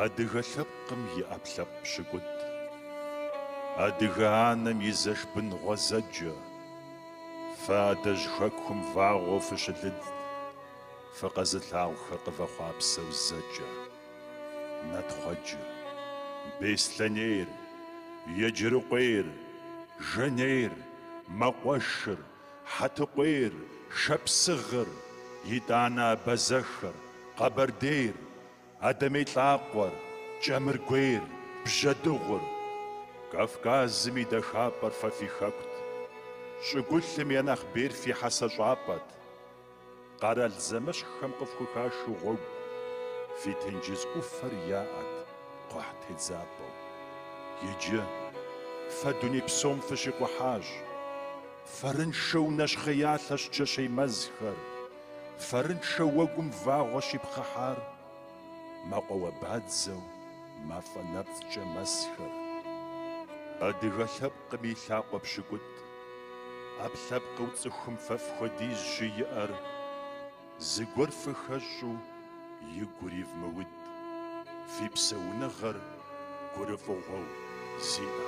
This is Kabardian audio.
Адыгэ лъэпкъым и ӏэпкълъэпкъ пщыкӏутӏ. Адыгэ анэм и зэш бын гъуэзэджэ. Фэ адэжь хэкум вагъуэу фыщылыдт, фыкъэзылъагъухэр къывэхъуапсэу зэкӏэ. Натхъуэджыр, Беслъэнейр, Еджэрыкъуейр, Жэнейр, Мэкъуэшыр, Хьэтыкъуейр, Шапсыгъыр, итӏанэ Абазэхэр, Къэбэрдейр, Адэмей лӏакъуэр, Кӏэмыргуейр, Бжьэдыгъур. Кавказым и дахапӏэр фэ фи хэкут. Щӏыгулъым я нэхъ бейр фи хьэсэ щӏапӏэт. Къэрал зэмыщхьхэм къыфхухашу гъуэгу, фи тенджыз ӏуфэр яӏэт кхъухь тедзапӏэу. Иджы фэ дуней псом фыщикъухьащ. Фэрыншэу нэщхъеялъэщ чэщей мэзхэр, фэрыншэ уэгум вагъуэ щипхъыхьар, мэкъуауэ бадзэу мафӏэ нэпцӏкӏэ мэсхэр. Адыгэ лъэпкъым и лъакъуэ пщыкӏутӏ, ӏэпкълъэпкъыу цӏыхум фэ фхуэдизщи иӏэр, зыгуэр фыхэщӏу и гур ивмыуд, фи псэуныгъэр гурыфӏыгъуэу зиӏэ.